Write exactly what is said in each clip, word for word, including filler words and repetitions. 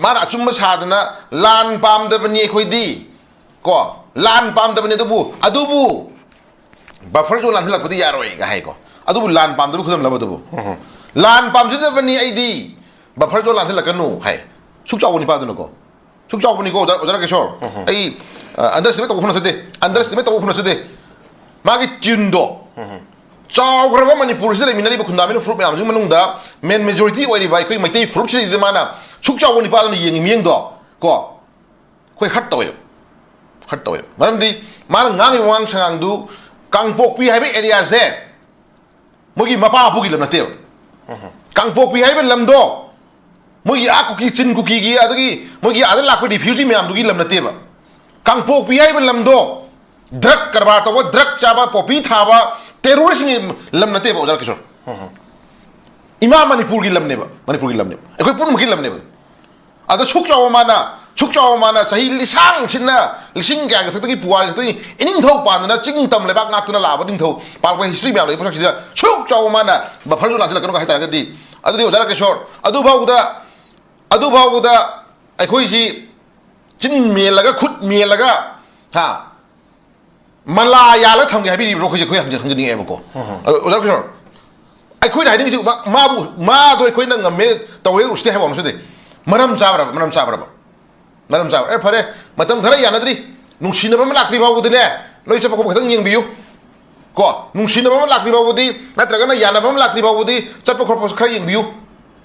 ꯃꯥꯅ ꯑꯆꯨꯝꯕ ꯁꯥꯗꯅ ꯂꯥꯟ ꯄꯥꯝꯗꯕꯅꯤ ꯑꯩꯈꯣꯏꯗꯤ, ꯀꯣ, ꯂꯥꯟ ꯄꯥꯝꯗꯕꯅꯤ, ꯑꯗꯨꯕꯨ, ꯑꯗꯨꯕꯨ ꯕꯐꯔ ꯖꯣꯟ ꯂꯥꯟꯁꯤꯜꯂꯛꯄꯗꯤ ꯌꯥꯔꯣꯏꯒ ꯍꯥꯏꯀꯣ꯫ ꯑꯗꯨꯕꯨ ꯂꯥꯟ ꯄꯥꯝꯗꯕ ꯈꯨꯗꯝꯂꯕ ꯑꯗꯨꯕꯨ? ꯂꯥꯟ ꯄꯥꯝꯖꯗꯕꯅꯤ ꯑꯩꯗꯤ, ꯕꯐꯔ ꯖꯣꯟ ꯂꯥꯟꯁꯤꯜꯂꯛꯀꯅꯨ ꯍꯥꯏ꯫ ꯁꯨꯛ ꯆꯥꯎꯕ ꯅꯤꯄꯥꯗꯨꯅꯀꯣ, ꯁꯨꯛ ꯆꯥꯎꯕꯅꯤꯀꯣ ꯑꯣꯖꯥ, ꯑꯣꯖꯥ ꯔꯥꯀꯦꯁꯣꯔ꯫ ꯑꯩ ꯑꯟꯗꯔꯁꯇꯤꯃꯦꯠ ꯇꯧꯕ ꯈꯨꯅꯁꯗꯦ, ꯑꯟꯗꯔꯁꯇꯤꯃꯦꯠ ꯇꯧꯕ ꯈꯨꯅꯁꯗꯦ꯫ ꯃꯥꯒꯤ ꯇ꯭ꯌꯨꯟꯗꯣ, ꯆꯥꯎꯈ꯭ꯔꯕ ꯃꯅꯤꯄꯨꯔꯁꯤꯗ ꯂꯩꯃꯤꯟꯅꯔꯤꯕ ꯈꯨꯟꯗꯥꯃꯤꯅ ꯐꯨꯔꯨꯞ ꯃꯌꯥꯝꯁꯤꯒꯤ ꯃꯅꯨꯡꯗ ꯃꯦꯟ ꯃꯦꯖꯣꯔꯤꯇꯤ ꯑꯣꯏꯔꯤꯕ ꯑꯩꯈꯣꯏ ꯃꯩꯇꯩ ꯐꯨꯔꯨꯞꯁꯤꯗ ꯃꯥꯅ ꯁꯨꯛ ꯆꯥꯎꯕ ꯅꯤꯄꯥꯗꯨꯅ ꯌꯦꯡꯉꯤ ꯃꯤꯠꯌꯦꯡꯗꯣ, ꯀꯣ, ꯑꯩꯈꯣꯏ ꯍꯔꯠ ꯇꯧꯋꯦꯕ, ꯍꯔꯠ ꯇꯧꯋꯦꯕ꯫ ꯃꯔꯝꯗꯤ ꯃꯥꯅ ꯉꯥꯡꯉꯤꯕ ꯋꯥꯉꯥꯡ ꯁꯉꯥꯡꯗꯨ, ꯀꯥꯡꯄꯣꯛꯄꯤ ꯍꯥꯏꯕ ꯑꯦꯔꯤꯌꯥꯁꯦ ꯃꯣꯏꯒꯤ ꯃꯄꯥ ꯃꯄꯨꯒꯤ ꯂꯝ ꯅꯠꯇꯦꯕ꯫ ꯀꯥꯡꯄꯣꯛꯄꯤ ꯍꯥꯏꯔꯤꯕ ꯂꯝꯗꯣ ꯃꯣꯏꯒꯤ ꯑꯥ ꯀꯨꯀꯤ, ꯆꯤꯟ ꯀꯨꯀꯤꯒꯤ, ꯑꯗꯒꯤ ꯃꯣꯏꯒꯤ ꯑꯥꯗ ꯂꯥꯛꯄ ꯔꯤꯐ꯭ꯌꯨꯖꯤ ꯃꯌꯥꯝꯗꯨꯒꯤ ꯂꯝ ꯅꯠꯇꯦꯕ꯫ ꯀꯥꯡꯄꯣꯛꯄꯤ ꯍꯥꯏꯔꯤꯕ ꯂꯝꯗꯣ ꯗ꯭ꯔꯒ ꯀꯔꯕꯥꯔ ꯇꯧꯕ, ꯗ꯭ꯔꯒ ꯆꯥꯕ, ꯄꯣꯄꯤ ꯊꯥꯕ ꯇꯦꯔꯣꯔꯤꯁꯁꯤꯡꯒꯤ ꯂꯝ ꯅꯠꯇꯦꯕ, ꯑꯣꯖꯥ ꯀꯤꯁꯣꯔ꯫ ꯏꯃꯥ ꯃꯅꯤꯄꯨꯔꯒꯤ ꯂꯝꯅꯦꯕ, ꯃꯅꯤꯄꯨꯔꯒꯤ ꯂꯝꯅꯦꯕ, ꯑꯩꯈꯣꯏ ꯄꯨꯝꯅꯃꯛꯀꯤ ꯂꯝꯅꯦꯕ꯫ ꯑꯗ ꯁꯨꯛ ꯆꯥꯎꯕ ꯃꯥꯅ, ꯁꯨꯛ ꯆꯥꯎꯕ ꯃꯥꯅ ꯆꯍꯤ ꯂꯤꯁꯥꯡ ꯁꯤꯠꯅ, ꯂꯤꯁꯤꯡ ꯀꯌꯥꯒꯤ ꯃꯊꯛꯇꯒꯤ ꯄꯨꯋꯥꯔꯤ ꯈꯛꯇꯒꯤ ꯏꯅꯤꯡꯊꯧ ꯄꯥꯟꯗꯅ ꯆꯤꯡ ꯇꯝ ꯂꯩꯕꯥꯛ ꯉꯥꯛꯇꯅ ꯂꯥꯛꯑꯕ ꯅꯤꯡꯊꯧ ꯄꯥꯜꯂꯛꯄ ꯍꯤꯁꯇ꯭ꯔꯤ ꯃꯌꯥꯝ ꯂꯩꯕ ꯄꯣꯠꯁꯛꯁꯤꯗ ꯁꯨꯛ ꯆꯥꯎꯕ ꯃꯥꯅ ꯕꯐꯔꯁꯨ ꯂꯥꯟꯁꯤꯜꯂꯛꯀꯅꯨ ꯍꯥꯏ ꯇꯥꯔꯒꯗꯤ, ꯑꯗꯨꯗꯤ ꯑꯣꯖꯥ ꯔꯥꯀꯦꯁꯣꯔ, ꯑꯗꯨꯐꯥꯎꯕꯗ, ꯑꯗꯨꯐꯥꯎꯕꯗ ꯑꯩꯈꯣꯏꯁꯤ ꯆꯤꯟ ꯃꯦꯜꯂꯒ, ꯈꯨꯠ ꯃꯦꯜꯂꯒ, ꯍꯥ, ꯃꯂꯥ ꯌꯥꯜꯂꯒ ꯊꯝꯒꯦ ꯍꯥꯏꯕꯤꯔꯤꯕ꯭ꯔꯣ? ꯑꯩꯈꯣꯏꯁꯦ, ꯑꯩꯈꯣꯏ ꯍꯪꯖ-, ꯍꯪꯖꯅꯤꯡꯉꯦꯕꯀꯣ꯫ ꯑꯗꯣ ꯑꯣꯖꯥ ꯀꯤꯁꯣꯔ, ꯑꯩꯈꯣꯏꯅ ꯍꯥꯏꯅꯤꯡꯉꯤꯁꯤ, ꯃꯥ-, ꯃꯥꯕꯨ, ꯃꯥꯗꯣ ꯑꯩꯈꯣꯏꯅ ꯉꯝꯃꯦ, ꯇꯧꯋꯦ, ꯎꯁꯤꯠꯇꯦ ꯍꯥꯏꯕ ꯑꯃꯁꯨ ꯅꯠꯇꯦ꯫ ꯃꯔꯝ ꯆꯥꯕ꯭ꯔꯕ? ꯃꯔꯝ ꯆꯥꯕ꯭ꯔꯕ? ꯃꯔꯝ ꯆꯥꯕ꯭ꯔꯕ? ꯑꯦ, ꯐꯔꯦ, ꯃꯇꯝ ꯈꯔ ꯌꯥꯅꯗ꯭ꯔꯤ, ꯅꯨꯡꯁꯤꯅꯕ ꯑꯃ ꯂꯥꯛꯇ꯭ꯔꯤ ꯐꯥꯎꯕꯗꯤꯅꯦ, ꯅꯣꯏ ꯆꯠꯄ ꯈꯣꯠꯄ ꯈꯤꯇꯪ ꯌꯦꯡꯕꯤꯌꯨ꯫ ꯀꯣ, ꯅꯨꯡꯁꯤꯅꯕ ꯑꯃ ꯂꯥꯛꯇ꯭ꯔꯤ ꯐꯥꯎꯕꯗꯤ, ꯅꯠꯇ꯭ꯔꯒꯅ ꯌꯥꯅꯕ ꯑꯃ ꯂꯥꯛꯇ꯭ꯔꯤ ꯐꯥꯎꯕꯗꯤ ꯆꯠꯄ ꯈꯣꯠꯄꯁꯨ ꯈꯔ ꯌꯦꯡꯕꯤꯌꯨ꯫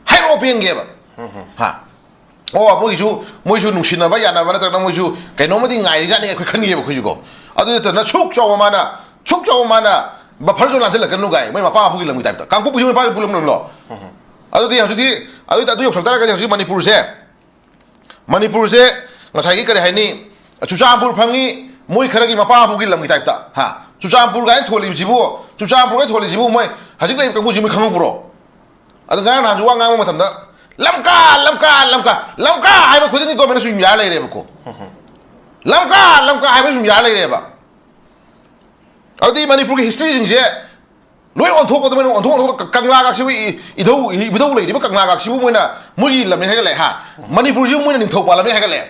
ꯍꯥꯏꯔꯛꯑꯣ, ꯄꯦꯟꯒꯦꯕ꯫ ꯍꯥ? ꯑꯣ, ꯃꯣꯏꯒꯤꯁꯨ, ꯃꯣꯏꯁꯨ ꯅꯨꯡꯁꯤꯅꯕ ꯌꯥꯅꯕ ꯅꯠꯇ꯭ꯔꯒꯅ ꯃꯣꯏꯁꯨ ꯀꯩꯅꯣꯝꯃꯗꯤ ꯉꯥꯏꯔꯤꯖꯥꯠꯅꯤ ꯑꯩꯈꯣꯏ ꯈꯟꯒꯦꯕ ꯑꯩꯈꯣꯏꯁꯨꯀꯣ꯫ ꯑꯗꯨ ꯅꯠꯇꯅ ꯁꯨꯛ ꯆꯥꯎꯕ ꯃꯥꯅ, ꯁꯨꯛ ꯆꯥꯎꯕ ꯃꯥꯅ ꯕꯐꯔ ꯖꯣꯟ ꯂꯥꯟꯁꯤꯜꯂꯛꯀꯅꯨ ꯀꯥꯏ, ꯃꯣꯏ ꯃꯄꯥ ꯃꯄꯨꯒꯤ ꯂꯝꯒꯤ ꯇꯥꯏꯞꯇ꯫ ꯀꯥꯡꯄꯣꯛꯄꯤꯁꯨ ꯃꯄꯥꯒꯤ ꯄꯨ ꯂꯝ ꯂꯝꯂꯣ? ꯑꯗꯨꯗꯤ ꯍꯧꯖꯤꯛꯇꯤ, ꯑꯗꯨ, ꯑꯗꯨ ꯌꯧꯁꯜꯂꯛ ꯇꯥꯔꯒꯗꯤ ꯍꯧꯖꯤꯛ ꯃꯅꯤꯄꯨꯔꯁꯦ, ꯃꯅꯤꯄꯨꯔꯁꯦ ꯉꯁꯥꯏꯒꯤ ꯀꯔꯤ ꯍꯥꯏꯅꯤ, ꯆꯨꯔꯆꯥꯟꯄꯨꯔ ꯐꯪꯉꯤ, ꯃꯣꯏ ꯈꯔꯒꯤ ꯃꯄꯥ ꯃꯄꯨꯒꯤ ꯂꯝꯒꯤ ꯇꯥꯏꯞꯇ, ꯍꯥ? ꯆꯨꯔꯆꯥꯟꯄꯨꯔ ꯀꯥꯏꯅ ꯊꯣꯜꯂꯤꯕꯁꯤꯕꯨ, ꯆꯨꯔꯆꯥꯟꯄꯨꯔ ꯀꯥꯏꯅ ꯊꯣꯜꯂꯤꯁꯤꯕꯨ ꯃꯣꯏ ꯍꯧꯖꯤꯛ ꯂꯩꯔꯤꯕ ꯀꯥꯡꯕꯨꯁꯤ ꯃꯣꯏ ꯈꯪꯍꯧꯕ꯭ꯔꯣ? ꯑꯗ ꯉꯔꯥꯡ ꯅꯍꯥꯟꯁꯨ ꯋꯥ ꯉꯥꯡꯕ ꯃꯇꯝꯗ, "ꯂꯝꯀꯥ, ꯂꯝꯀꯥ, ꯂꯝꯀꯥ, ꯂꯝꯀꯥ" ꯍꯥꯏꯕ ꯈꯨꯗꯤꯡꯒꯤ ꯒꯣꯔꯃꯦꯟꯅ ꯁꯨꯝ ꯌꯥꯔ ꯂꯩꯔꯦꯕꯀꯣ꯫ "ꯂꯝꯀꯥ, ꯂꯝꯀꯥ" ꯍꯥꯏꯕ ꯁꯨꯝ ꯌꯥꯔ ꯂꯩꯔꯦꯕ꯫ ꯑꯗꯨꯗꯤ ꯃꯅꯤꯄꯨꯔꯒꯤ ꯍꯤꯁꯇ꯭ꯔꯤꯁꯤꯡꯁꯦ ꯂꯣꯏ ꯑꯣꯟꯊꯣꯛꯄꯗ ꯃꯣꯏꯅ ꯑꯣꯟꯊꯣꯛ ꯑꯣꯟꯊꯣꯛꯄ ꯀꯪꯂꯥꯒꯁꯤꯕꯨ ꯏ-, ꯏꯙꯧ, ꯏ-, ꯏꯙꯧ ꯂꯩꯔꯤꯕ ꯀꯪꯂꯥꯒꯁꯤꯕꯨ ꯃꯣꯏꯅ ꯃꯣꯏꯒꯤ ꯂꯝꯅꯤ ꯍꯥꯏꯒꯠꯂꯦ ꯍꯥ꯫ ꯃꯅꯤꯄꯨꯔꯁꯤꯕꯨ ꯃꯣꯏꯅ ꯅꯤꯡꯊꯧ ꯄꯥꯜꯂꯝꯅꯤ ꯍꯥꯏꯒꯠꯂꯦ꯫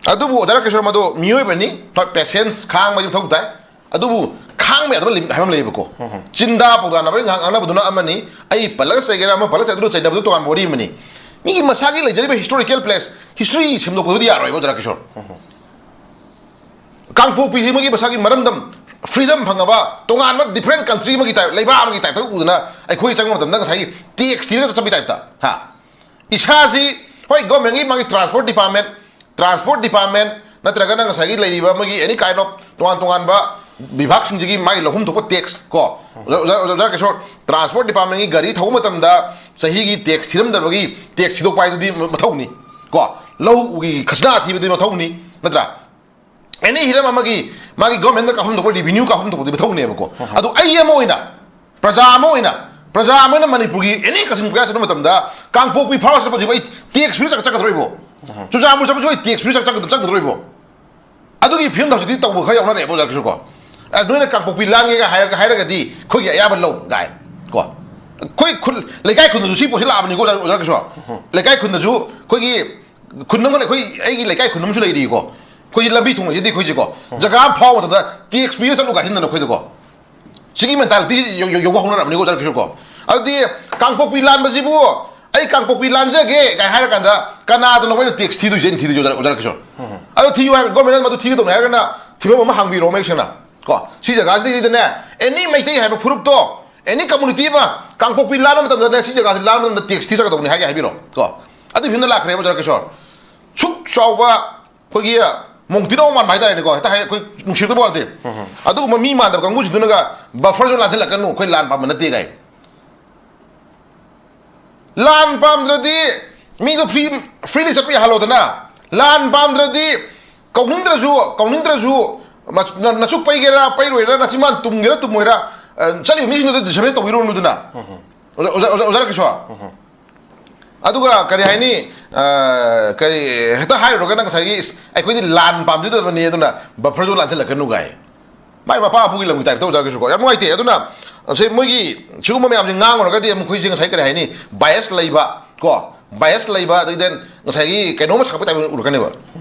ꯑꯗꯨꯕꯨ ꯑꯣꯖꯥ ꯔꯥꯀꯦꯁꯣꯔ, ꯃꯗꯨ ꯃꯤꯑꯣꯏꯕꯅꯤ, ꯍꯣꯏ, patience, ꯈꯥꯡꯕꯒꯤ ꯃꯊꯧ ꯇꯥꯏ꯫ ꯑꯗꯨꯕꯨ ꯈꯥꯡꯕ ꯌꯥꯗꯕ limit ꯍꯥꯏꯕ ꯑꯃ ꯂꯩꯌꯦꯕꯀꯣ꯫ ꯎꯝ꯫ ꯆꯤꯟꯗ ꯄꯥꯎꯗꯥꯅꯕ ꯉꯥꯏꯍꯥꯛ ꯉꯥꯡꯅꯕꯗꯨꯅ ꯑꯃꯅꯤ, ꯑꯩ ꯄꯜꯂꯒ ꯆꯩꯒꯦꯔꯥ, ꯑꯃ ꯄꯜꯂꯒ ꯆꯩ-, ꯑꯗꯨ ꯆꯩꯅꯕꯗꯨ ꯇꯣꯉꯥꯟꯕ ꯋꯥꯔꯤ ꯑꯃꯅꯤ꯫ ꯃꯤꯒꯤ ꯃꯁꯥꯒꯤ ꯂꯩꯖꯔꯤꯕ historical place, history ꯁꯦꯝꯗꯣꯛꯄꯗꯨꯗꯤ ꯌꯥꯔꯣꯏꯕ, ꯑꯣꯖꯥ ꯔꯥꯀꯦꯁꯣꯔ꯫ ꯎꯝ꯫ ꯀꯥꯡꯄꯣꯛꯄꯤꯁꯤ ꯃꯣꯏꯒꯤ ꯃꯁꯥꯒꯤ ꯃꯔꯝꯗꯝ, freedom ꯐꯪꯉꯕ ꯇꯣꯉꯥꯟꯕ different country ꯑꯃꯒꯤ type, ꯂꯩꯕꯥꯛ ꯑꯃꯒꯤ type ꯇ ꯎꯗꯅ ꯑꯩꯈꯣꯏ ꯆꯪꯕ ꯃꯇꯝꯗ ꯉꯁꯥꯏꯒꯤ tax ꯊꯤꯔꯒ ꯆꯠꯄꯒꯤ type ꯇ, ꯍꯥ? ꯏꯁꯥꯁꯤ, ꯍꯣꯏ, government ꯀꯤ ꯃꯥꯒꯤ transport department, transport department ꯅꯠꯇ꯭ꯔꯒꯅ ꯉꯁꯥꯏꯒꯤ ꯂꯩꯔꯤꯕ ꯃꯣꯏꯒꯤ any kind of ꯇꯣꯉꯥꯟ ꯇꯣꯉꯥꯟꯕ ꯕꯤꯚꯥꯒꯁꯤꯡꯁꯤꯒꯤ ꯃꯥꯒꯤ ꯂꯧꯐꯝ ꯊꯣꯛꯄ tax ꯀꯣ, ꯑꯣꯖꯥ, ꯑꯣꯖꯥ, ꯑꯣꯖꯥ ꯀꯤꯁꯣꯔ, transport department ꯀꯤ ꯒꯥꯔꯤ ꯊꯧꯕ ꯃꯇꯝꯗ ꯆꯍꯤꯒꯤ tax ꯊꯤꯔꯝꯗꯕꯒꯤ tax ꯊꯤꯗꯣꯛꯄ ꯍꯥꯏꯗꯨꯗꯤ ꯃꯊꯧꯅꯤ ꯀꯣ, ꯂꯧꯒꯤ ꯈꯖꯅꯥ ꯊꯤꯕꯗꯤ ꯃꯊꯧꯅꯤ, ꯅꯠꯇ꯭ꯔꯥ? Any ꯍꯤꯔꯝ ꯑꯃꯒꯤ ꯃꯥꯒꯤ government ꯅ ꯀꯥꯞꯐꯝ ꯊꯣꯛꯄ revenue ꯀꯥꯞꯐꯝ ꯊꯣꯛꯄꯗꯤ ꯃꯊꯧꯅꯦꯕꯀꯣ꯫ ꯑꯗꯨ ꯑꯩ ꯑꯃ ꯑꯣꯏꯅ, ꯄ꯭ꯔꯖꯥ ꯑꯃ ꯑꯣꯏꯅ, ꯄ꯭ꯔꯖꯥ ꯑꯃꯅ ꯃꯅꯤꯄꯨꯔꯒꯤ any ꯀꯛꯆꯤꯡ ꯈꯨꯟꯌꯥ ꯆꯠꯄ ꯃꯇꯝꯗ ꯀꯥꯡꯄꯣꯛꯄꯤ ꯐꯥꯎꯔ ꯆꯠꯄꯁꯤꯕꯨ ꯑꯩ tax ꯄꯤꯔ ꯆꯠ-, ꯆꯠꯀꯗꯧꯔꯤꯕꯣ? ꯆꯨꯔꯆꯥꯟꯄꯨꯔ ꯆꯠꯄꯁꯤꯕꯨ ꯑꯩ tax ꯄꯤꯔ ꯆꯠ-, ꯆꯠꯀꯗꯧ-, ꯆꯠꯀꯗꯧꯔꯤꯕꯣ? ꯑꯗꯨꯒꯤ ꯐꯤꯕꯝꯗ ꯍꯧꯖꯤꯛꯇꯤ ꯇꯧꯕ ꯈꯔ ꯌꯥꯎꯅꯔꯦꯕ, ꯑꯣꯖꯥ ꯀꯤꯁꯣꯔ ꯀꯣ꯫ ꯑꯁ, ꯅꯣꯏꯅ ꯀꯥꯡꯄꯣꯛꯄꯤ ꯂꯥꯟꯒꯦꯒ ꯍꯥꯏꯔꯒ, ꯍꯥꯏꯔꯒꯗꯤ ꯑꯩꯈꯣꯏꯒꯤ ꯑꯌꯥꯕ ꯂꯧ ꯀꯥꯏꯅ ꯀꯣ꯫ ꯑꯩꯈꯣꯏ ꯈꯨꯜ, ꯂꯩꯀꯥꯏ ꯈꯨꯟꯗꯁꯨ ꯁꯤ ꯄꯣꯠꯁꯤ ꯂꯥꯛꯑꯕꯅꯤꯀꯣ, ꯑꯣꯖꯥ, ꯑꯣꯖꯥ ꯀꯤꯁꯣꯔ꯫ ꯂꯩꯀꯥꯏ ꯈꯨꯟꯗꯁꯨ ꯑꯩꯈꯣꯏꯒꯤ ꯈꯨꯟ ꯑꯃ ꯂꯩ, ꯑꯩꯈꯣꯏ, ꯑꯩꯒꯤ ꯂꯩꯀꯥꯏ ꯈꯨꯟ ꯑꯃꯁꯨ ꯂꯩꯔꯤꯀꯣ꯫ ꯑꯩꯈꯣꯏꯒꯤ ꯂꯝꯕꯤ ꯊꯣꯡ ꯂꯩꯖꯗꯦ ꯑꯩꯈꯣꯏꯁꯦꯀꯣ꯫ ꯖꯒꯥ ꯑꯃ ꯐꯥꯎꯕ ꯃꯇꯝꯗ tax ꯄꯤꯔ ꯆꯠꯂꯨ ꯀꯥꯏꯁꯤꯟꯗꯅ ꯑꯩꯈꯣꯏꯗꯀꯣ꯫ ꯁꯤꯒꯤ mentality ꯁꯤ ꯌꯧ-, ꯌꯧ-, ꯌꯧꯕ ꯍꯧꯅꯔꯕꯅꯤꯀꯣ, ꯑꯣꯖꯥ ꯀꯤꯁꯣꯔ ꯀꯣ꯫ ꯑꯗꯨꯗꯤ ꯀꯥꯡꯄꯣꯛꯄꯤ ꯂꯥꯟꯕꯁꯤꯕꯨ ꯑꯩ ꯀꯥꯡꯄꯣꯛꯄꯤ ꯂꯥꯟꯖꯒꯦ ꯀꯥꯏ ꯍꯥꯏꯔ ꯀꯥꯟꯗ ꯀꯅꯥꯗꯅꯣ ꯑꯩꯈꯣꯏꯅ tax ꯊꯤꯗꯣꯏꯁꯦ? ꯑꯩꯅ ꯊꯤꯗꯣꯏꯁꯦ, ꯑꯣꯖꯥ, ꯑꯣꯖꯥ ꯀꯤꯁꯣꯔ꯫ ꯑꯗꯣ ꯊꯤꯌꯨ ꯍꯥꯏꯔꯒ government ꯅ ꯃꯗꯨ ꯊꯤꯒꯗꯧꯅꯦ ꯍꯥꯏꯔꯒꯅ ꯐꯤꯕꯝ ꯑꯃ ꯍꯥꯡꯕꯤꯔꯣ ꯃꯌꯦꯛ ꯁꯦꯡꯅ ꯀꯣ꯫ ꯁꯤ ꯖꯒꯥꯁꯤꯗꯩꯗꯅꯦ, any ꯃꯩꯇꯩ ꯍꯥꯏꯕ ꯐꯨꯔꯨꯞꯇꯣ, any community ꯑꯃ ꯀꯥꯡꯄꯣꯛꯄꯤ ꯂꯥꯟꯕ ꯃꯇꯝꯗꯅꯦ, ꯁꯤ ꯖꯒꯥꯁꯤ ꯂꯥꯟꯕ ꯃꯇꯝꯗ tax ꯊꯤꯖꯒꯗꯧꯕꯅꯤ ꯍꯥꯏꯒꯦ ꯍꯥꯏꯕꯤꯔꯣ ꯀꯣ꯫ ꯑꯗꯨꯒꯤ ꯐꯤꯕꯝꯗ ꯂꯥꯛꯈ꯭ꯔꯦꯕ, ꯑꯣꯖꯥ ꯀꯤꯁꯣꯔ꯫ ꯁꯨꯛ ꯆꯥꯎꯕ ꯑꯩꯈꯣꯏꯒꯤ ꯃꯣꯡꯇꯤꯅꯧ ꯃꯥꯟꯕ ꯍꯥꯏꯇꯥꯔꯦꯅꯦꯀꯣ, ꯍꯦꯛꯇ ꯍꯥꯏ-, ꯑꯩꯈꯣꯏ ꯅꯨꯡꯁꯤꯔꯛꯇꯕ ꯋꯥ ꯅꯠꯇꯦ꯫ ꯑꯗꯨꯒꯨꯝꯕ ꯃꯤ ꯃꯥꯟꯗꯕ ꯀꯥꯡꯕꯨꯁꯤꯡꯗꯨꯅꯒ buffer zone ꯂꯥꯟꯁꯤꯜꯂꯛꯀꯅꯨ, ꯑꯩꯈꯣꯏ ꯂꯥꯟ ꯄꯥꯝꯕ ꯅꯠꯇꯦ ꯀꯥꯏ꯫ ꯂꯥꯟ ꯄꯥꯝꯗ꯭ꯔꯗꯤ ꯃꯤꯗꯣ free, freely ꯆꯠꯄ ꯌꯥꯍꯜꯂꯣꯗꯅ꯫ ꯂꯥꯟ ꯄꯥꯝꯗ꯭ꯔꯗꯤ ꯀꯧꯅꯤꯡꯗ꯭ꯔꯁꯨ, ꯀꯧꯅꯤꯡꯗ꯭ꯔꯁꯨ, ꯃ-, ꯅ-, ꯅꯆꯨꯛ ꯄꯩꯒꯦꯔꯥ ꯄꯩꯔꯣꯏꯔꯥ, ꯅꯆꯤꯟꯕꯥꯟ ꯇꯨꯝꯒꯦꯔꯥ ꯇꯨꯝꯃꯣꯏꯔꯥ, ꯑ, ꯆꯠꯂꯤꯕ ꯃꯤꯁꯤꯡꯗꯨꯗ disturb ꯇꯧꯕꯤꯔꯨꯔꯅꯨꯗꯅ꯫ ꯑꯣꯖꯥ, ꯑꯣꯖꯥ, ꯑꯣꯖꯥ, ꯑꯣꯖꯥ ꯀꯤꯁꯣꯔ꯫ ꯑꯗꯨꯒ ꯀꯔꯤ ꯍꯥꯏꯅꯤ, ꯑ, ꯀꯔꯤ, ꯍꯦꯛꯇ ꯍꯥꯏꯔꯨꯔꯒꯅ ꯉꯁꯥꯏꯒꯤ, "ꯏꯁ, ꯑꯩꯈꯣꯏꯗꯤ ꯂꯥꯟ ꯄꯥꯝꯖꯗꯕꯅꯤ, ꯑꯗꯨꯅ buffer zone ꯂꯥꯟꯁꯤꯜꯂꯛꯀꯅꯨ" ꯀꯥꯏ꯫ ꯃꯥꯏ ꯃꯄꯥ ꯃꯄꯨꯒꯤ ꯂꯝꯒꯤ ꯇꯥꯏꯞꯇ ꯇꯧꯖꯔꯒꯁꯨꯀꯣ, ꯌꯥꯝ ꯅꯨꯡꯉꯥꯏꯇꯦ꯫ ꯑꯗꯨꯅ ꯉꯁꯥꯏ ꯃꯣꯏꯒꯤ ꯁꯤꯒꯨꯝꯕ ꯃꯌꯥꯝꯁꯦ ꯉꯥꯡꯉꯨꯔꯒꯗꯤ ꯑꯃꯨꯛ ꯑꯩꯈꯣꯏꯁꯦ ꯉꯁꯥꯏ ꯀꯔꯤ ꯍꯥꯏꯅꯤ, ꯕꯥꯏꯁ ꯂꯩꯕ ꯀꯣ, ꯕꯥꯏꯁ ꯂꯩꯕ, ꯑꯗꯒꯤ ꯗꯦꯟ ꯉꯁꯥꯏꯒꯤ ꯀꯩꯅꯣꯝꯃ ꯁꯥꯒꯠꯄ ꯇꯥꯏꯞꯇ ꯎꯔꯛꯀꯅꯦꯕ꯫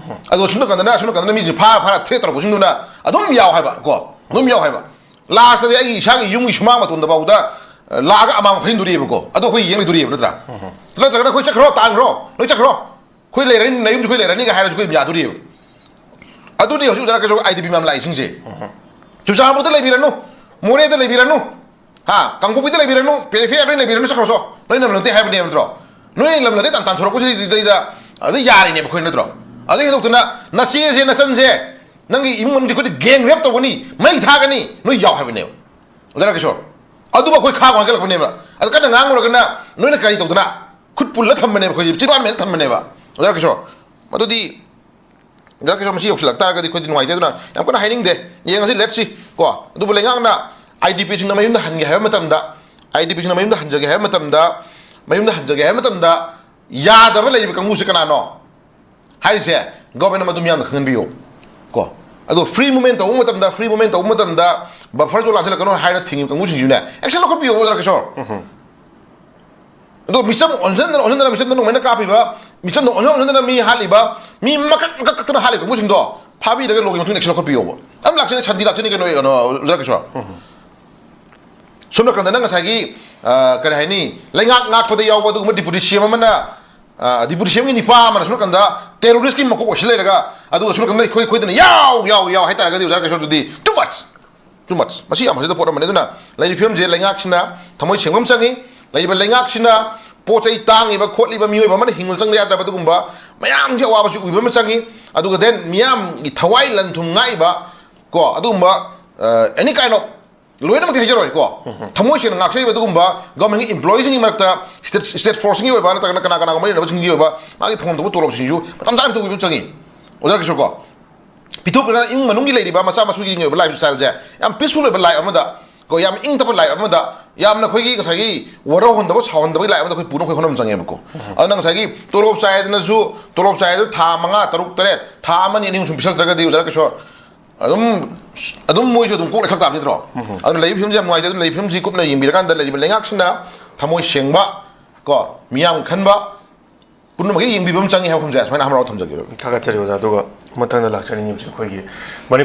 ꯑꯗꯣ ꯁꯨꯝ ꯀꯥꯟꯗꯅ, ꯁꯨꯝ ꯀꯥꯟꯗꯅ ꯃꯤꯁꯦ ꯐꯥꯔ ꯐꯥꯔ ꯊ꯭ꯔꯦꯠ ꯇꯧꯔꯛꯄꯁꯤꯡꯗꯨꯅ ꯑꯗꯨꯝ ꯌꯥꯎ ꯍꯥꯏꯕ ꯀꯣ, ꯑꯗꯨꯝ ꯌꯥꯎ ꯍꯥꯏꯕ꯫ ꯂꯥꯁꯇꯗꯤ ꯑꯩꯒꯤ ꯏꯁꯥꯒꯤ ꯌꯨꯝꯒꯤ ꯁꯨꯃꯥꯡ ꯃꯇꯣꯟꯗ ꯐꯥꯎꯗ, ꯑ, ꯂꯥꯛꯑꯒ ꯑꯃꯥꯡꯕ ꯐꯩꯗꯣꯔꯤꯑꯕꯀꯣ꯫ ꯑꯗꯣ ꯑꯩꯈꯣꯏ ꯌꯦꯡ ꯂꯩꯗꯣꯔꯤꯑꯕ ꯅꯠꯇ꯭ꯔꯥ? ꯅꯠꯇ꯭ꯔꯒꯅ ꯑꯩꯈꯣꯏ ꯆꯠꯈ꯭ꯔꯣ, ꯇꯥꯟꯈ꯭ꯔꯣ, ꯂꯣꯏ ꯆꯠꯈ꯭ꯔꯣ, ꯑꯩꯈꯣꯏ ꯂꯩꯔꯅꯤ, ꯅꯌꯨꯝꯁꯨ ꯑꯩꯈꯣꯏ ꯂꯩꯔꯅꯤꯒ ꯍꯥꯏꯔꯁꯨ ꯑꯩꯈꯣꯏ ꯌꯥꯗꯣꯔꯤꯑꯕ꯫ ꯑꯗꯨꯅꯤ ꯍꯧꯖꯤꯛ ꯑꯣꯖꯥ ꯀꯩꯁꯨ ꯑꯥꯏ ꯗꯤ ꯄꯤ ꯃꯌꯥꯝ ꯂꯥꯛꯏꯁꯤꯡꯁꯦ꯫ ꯆꯨꯔꯆꯥꯟꯄꯨꯔꯗ ꯂꯩꯕꯤꯔꯅꯨ, ꯃꯣꯔꯦꯗ ꯂꯩꯕꯤꯔꯅꯨ, ꯍꯥ, ꯀꯥꯡꯄꯣꯛꯄꯤꯗ ꯂꯩꯕꯤꯔꯅꯨ, ꯄꯦꯔꯤꯐꯦꯔꯤꯌꯥꯗ ꯂꯩꯕꯤꯔꯅꯨ, ꯆꯠꯈ꯭ꯔꯣ ꯆꯣ꯫ ꯅꯣꯏ ꯂꯝ ꯅꯠꯇꯦ ꯍꯥꯏꯕꯅꯦꯕ ꯅꯠꯇ꯭ꯔꯣ? ꯅꯣꯏ ꯂꯝ ꯅꯠꯇꯦ ꯇꯥꯟ ꯇꯥꯟꯊꯣꯔꯛꯄꯁꯤꯗꯩꯗ ꯑꯗꯨ ꯌꯥꯔꯤꯅꯦꯕ ꯑꯩꯈꯣꯏ ꯅꯠꯇ꯭ꯔꯣ? ꯑꯗꯨ ꯍꯦꯟꯗꯣꯛꯇꯅ ꯅꯆꯦꯁꯦ, ꯅꯆꯟꯁꯦ, ꯅꯪꯒꯤ ꯏꯃꯨꯡ ꯃꯅꯨꯡꯁꯦ ꯑꯩꯈꯣꯏꯗꯤ ꯒꯦꯡ ꯔꯦꯞ ꯇꯧꯒꯅꯤ, ꯃꯩ ꯊꯥꯒꯅꯤ, ꯅꯣꯏ ꯌꯥꯎ ꯍꯥꯏꯕꯅꯦꯕ꯫ ꯑꯣꯖꯥ ꯀꯤꯁꯣꯔ, ꯑꯗꯨꯕꯨ ꯑꯩꯈꯣꯏ ꯈꯥꯡꯉꯣ ꯍꯥꯏꯒꯠꯂꯛꯄꯅꯦꯕ꯫ ꯑꯗꯨ ꯀꯟꯅ ꯉꯥꯡꯉꯨꯔꯒꯅ ꯅꯣꯏꯅ ꯀꯔꯤ ꯇꯧꯗꯅ ꯈꯨꯠ ꯄꯨꯜꯂ ꯊꯝꯕꯅꯦꯕ, ꯑꯩꯈꯣꯏꯁꯦ ꯆꯤꯕꯥꯟ ꯃꯦꯟꯅ ꯊꯝꯕꯅꯦꯕ꯫ ꯑꯣꯖꯥ ꯀꯤꯁꯣꯔ, ꯃꯗꯨꯗꯤ ꯑꯣꯖꯥ ꯀꯤꯁꯣꯔ, ꯃꯁꯤ ꯌꯧꯁꯤꯜꯂꯛ ꯇꯥꯔꯒꯗꯤ ꯑꯩꯈꯣꯏꯗꯤ ꯅꯨꯡꯉꯥꯏꯇꯦ꯫ ꯑꯗꯨꯅ ꯌꯥꯝ ꯀꯟꯅ ꯍꯥꯏꯅꯤꯡꯗꯦ꯫ ꯌꯦꯡꯉꯁꯤ, let's see ꯀꯣ꯫ ꯑꯗꯨꯕꯨ ꯂꯩꯉꯥꯛꯅ ꯑꯥꯏ ꯗꯤ ꯄꯤꯁꯤꯡꯅ ꯃꯌꯨꯝꯗ ꯍꯟꯒꯦ ꯍꯥꯏꯕ ꯃꯇꯝꯗ, ꯑꯥꯏ ꯗꯤ ꯄꯤꯁꯤꯡꯅ ꯃꯌꯨꯝꯗ ꯍꯟꯖꯒꯦ ꯍꯥꯏꯕ ꯃꯇꯝꯗ, ꯃꯌꯨꯝꯗ ꯍꯟꯖꯒꯦ ꯍꯥꯏꯕ ꯃꯇꯝꯗ ꯌꯥꯗꯕ ꯂꯩꯔꯤꯕ ꯀꯥꯡꯕꯨꯁꯦ ꯀꯅꯥꯅꯣ ꯍꯥꯏꯁꯦ ꯒꯣꯔꯃꯦꯟꯅ ꯃꯗꯨ ꯃꯤꯌꯥꯝꯗ ꯈꯪꯍꯟꯕꯤꯌꯨ ꯀꯣ꯫ ꯑꯗꯣ ꯐ꯭ꯔꯤ ꯃꯨꯚꯃꯦꯟ ꯇꯧꯕ ꯃꯇꯝꯗ, ꯐ꯭ꯔꯤ ꯃꯨꯚꯃꯦꯟ ꯇꯧꯕ ꯃꯇꯝꯗ ꯕꯐꯔ ꯖꯣꯟ ꯂꯥꯟꯁꯤꯜꯂꯛꯀꯅꯣ ꯍꯥꯏꯅ ꯊꯤꯡꯉꯤꯕ ꯀꯥꯡꯕꯨꯁꯤꯡꯁꯤꯅꯦ ꯑꯦꯛꯁꯟ ꯂꯧꯈꯠꯄꯤꯌꯣ, ꯑꯣꯖꯥ ꯀꯤꯁꯣꯔ꯫ ꯑꯗꯣ ꯃꯤꯆꯝ ꯑꯣꯟꯁꯤꯟꯗꯅ, ꯑꯣꯟꯁꯤꯟꯗꯅ, ꯃꯤꯆꯝꯗ ꯅꯣꯡꯃꯩꯅ ꯀꯥꯞꯄꯤꯕ, ꯃꯤꯆꯝꯗ ꯑꯣꯟꯁꯤꯟ ꯑꯣꯟꯁꯤꯟꯗꯅ ꯃꯤ ꯍꯥꯠꯂꯤꯕ, ꯃꯤ ꯃꯀꯛ ꯃꯀꯛ ꯀꯛꯇꯅ ꯍꯥꯠꯂꯤꯕ ꯀꯥꯡꯕꯨꯁꯤꯡꯗꯣ ꯐꯥꯕꯤꯔꯒ ꯂꯣꯒꯤ ꯃꯇꯨꯡ action ꯂꯧꯈꯠꯄꯤꯌꯣꯕ꯫ ꯑꯗꯨꯝ ꯂꯥꯛꯆꯅꯤ, ꯁꯟꯗꯤ ꯂꯥꯛꯆꯅꯤ ꯀꯩꯅꯣ, ꯀꯩꯅꯣ, ꯑꯣꯖꯥ ꯀꯤꯁꯣꯔ꯫ ꯁꯣꯝ ꯅꯥꯀꯟꯗꯅ ꯉꯁꯥꯏꯒꯤ, ꯑ, ꯀꯔꯤ ꯍꯥꯏꯅꯤ, ꯂꯩꯉꯥꯛ ꯉꯥꯛꯄꯗ ꯌꯥꯎꯕ ꯑꯗꯨꯒꯨꯝꯕ ꯗꯤꯄꯨꯇꯤ ꯁꯤ ꯑꯦꯝ ꯑꯃꯅ, ꯑ, ꯗꯤꯄꯨꯇꯤ ꯁꯤ ꯑꯦꯝꯒꯤ ꯅꯤꯄꯥ ꯑꯃꯅ ꯁꯣꯝ ꯅꯥꯀꯟꯗ ꯇꯦꯔꯣꯔꯤꯁꯀꯤ ꯃꯀꯣꯛ ꯑꯣꯏꯁꯤꯜ ꯂꯩꯔꯒ, ꯑꯗꯨꯒ ꯁꯣꯝ ꯅꯥꯀꯟꯗ ꯑꯩꯈꯣꯏ, ꯑꯩꯈꯣꯏꯗꯅ ꯌꯥꯎ, ꯌꯥꯎ, ꯌꯥꯎ ꯍꯥꯏꯇꯥꯔꯒꯗꯤ, ꯑꯣꯖꯥ ꯀꯤꯁꯣꯔ, ꯑꯗꯨꯗꯤ too much, too much꯫ ꯃꯁꯤ ꯌꯥꯝ ꯐꯖꯗꯕ ꯄꯣꯠ ꯑꯃꯅꯤ꯫ ꯑꯗꯨꯅ ꯂꯩꯔꯤꯕ ꯐꯤꯕꯝꯁꯦ ꯂꯩꯉꯥꯛꯁꯤꯅ ꯊꯃꯣꯏ ꯁꯦꯡꯕ ꯑꯃ ꯆꯪꯉꯤ, ꯂꯩꯔꯤꯕ ꯂꯩꯉꯥꯛꯁꯤꯅ ꯄꯣꯠ ꯆꯩ ꯇꯥꯡꯉꯤꯕ ꯈꯣꯠꯂꯤꯕ, ꯃꯤꯑꯣꯏꯕ ꯑꯃꯅ ꯍꯤꯡꯕ ꯆꯪꯗ ꯌꯥꯗ꯭ꯔꯕ ꯑꯗꯨꯒꯨꯝꯕ ꯃꯌꯥꯝꯁꯤ, ꯑꯋꯥꯕꯁꯤ ꯎꯕꯤꯕ ꯑꯃ ꯆꯪꯉꯤ꯫ ꯑꯗꯨꯒ then ꯃꯤꯌꯥꯝꯒꯤ ꯊꯋꯥꯏ ꯂꯟ ꯊꯨꯝ ꯉꯥꯛꯏꯕ ꯀꯣ, ꯑꯗꯨꯒꯨꯝꯕ, ꯑ, any kind of, ꯂꯣꯏꯅꯃꯛꯇꯤ ꯍꯥꯏꯖꯔꯣꯏꯀꯣ, ꯊꯃꯣꯏ ꯁꯦꯡꯅ ꯉꯥꯛꯆꯔꯤꯕ ꯑꯗꯨꯒꯨꯝꯕ ꯒꯣꯔꯃꯦꯟꯒꯤ ꯏꯝꯄ꯭ꯂꯣꯌꯤꯁꯤꯡꯒꯤ ꯃꯔꯛꯇ, ꯁ꯭ꯇꯦꯠ, ꯁ꯭ꯇꯦꯠ ꯐꯣꯔꯁꯁꯤꯡꯒꯤ ꯑꯣꯏꯕ ꯅꯠꯇ꯭ꯔꯒꯅ ꯀꯅꯥ ꯀꯅꯥꯒꯨꯝꯕ ꯃꯔꯤ ꯂꯩꯅꯕꯁꯤꯡꯒꯤ ꯑꯣꯏꯕ ꯃꯥꯒꯤ ꯐꯪꯐꯝ ꯊꯣꯛꯄ ꯇꯣꯂꯣꯞꯁꯤꯡꯁꯨ ꯃꯇꯝ ꯆꯥꯅ ꯄꯤꯊꯣꯛꯄꯤꯕ ꯆꯪꯉꯤ꯫ ꯑꯣꯖꯥ ꯀꯤꯁꯣꯔ ꯀꯣ, ꯄꯤꯊꯣꯛꯄꯤꯔꯒ ꯏꯃꯨꯡ ꯃꯅꯨꯡꯒꯤ ꯂꯩꯔꯤꯕ ꯃꯆꯥ ꯃꯁꯨꯒꯤ ꯑꯣꯏꯕ life style ꯁꯦ ꯌꯥꯝ peaceful ꯑꯣꯏꯕ life ꯑꯃꯗ ꯀꯣ, ꯌꯥꯝ ꯏꯪ ꯇꯞꯄ life ꯑꯃꯗ, ꯌꯥꯝꯅ ꯑꯩꯈꯣꯏꯒꯤ ꯉꯁꯥꯏꯒꯤ ꯋꯥꯔꯧꯍꯟꯗꯕ, ꯁꯥꯎꯍꯟꯗꯕꯒꯤ life ꯑꯃꯗ ꯑꯩꯈꯣꯏ ꯄꯨꯅꯕ ꯑꯩꯈꯣꯏ ꯍꯣꯠꯅꯕ ꯆꯪꯉꯦꯕꯀꯣ꯫ ꯑꯗꯨꯅ ꯉꯁꯥꯏꯒꯤ ꯇꯣꯂꯣꯞ ꯆꯥꯏꯗꯅꯁꯨ, ꯇꯣꯂꯣꯞ ꯆꯥꯏꯗꯅ ꯊꯥ ꯃꯉꯥ, ꯇꯔꯨꯛ, ꯇꯔꯦꯠ, ꯊꯥ ꯑꯃꯅꯤ, ꯑꯅꯤ, ꯑꯍꯨꯝ ꯁꯨꯝ ꯄꯤꯁꯜꯂꯛꯇ꯭ꯔꯒꯗꯤ, ꯑꯣꯖꯥ ꯀꯤꯁꯣꯔ, ꯑꯗꯨꯝ ꯑꯗꯨꯝ ꯃꯣꯏꯁꯨ ꯑꯗꯨꯝ ꯀꯣꯛ ꯂꯩꯈꯠ ꯇꯥꯕ ꯅꯠꯇ꯭ꯔꯣ? ꯑꯗꯨꯅ ꯂꯩꯔꯤꯕ ꯐꯤꯕꯝꯁꯦ ꯌꯥꯝ ꯅꯨꯡꯉꯥꯏꯇꯦ꯫ ꯑꯗꯨꯅ ꯂꯩꯔꯤꯕ ꯐꯤꯕꯝꯁꯤ ꯀꯨꯞꯅ ꯌꯦꯡꯕꯤꯔꯀꯥꯟꯗ ꯂꯩꯔꯤꯕ ꯂꯩꯉꯥꯛꯁꯤꯅ ꯊꯃꯣꯏ ꯁꯦꯡꯕ, ꯀꯣ, ꯃꯤꯌꯥꯝ ꯈꯟꯕ, ꯄꯨꯝꯅꯃꯛꯀꯤ ꯌꯦꯡꯕꯤꯕ ꯑꯃ ꯆꯪꯉꯤ ꯍꯥꯏꯕ ꯋꯥꯐꯝꯁꯦ ꯁꯨꯃꯥꯏꯅ ꯍꯥꯃꯔꯥꯎ ꯊꯝꯖꯒꯦ꯫ ꯊꯥꯒꯠꯆꯔꯤ ꯑꯣꯖꯥ꯫ ꯑꯗꯨꯒ ꯃꯊꯪꯗ ꯂꯥꯛꯆꯅꯤꯡꯉꯤꯕꯁꯦ ꯑꯩꯈꯣꯏꯒꯤ ꯃꯅꯤꯄꯨꯔ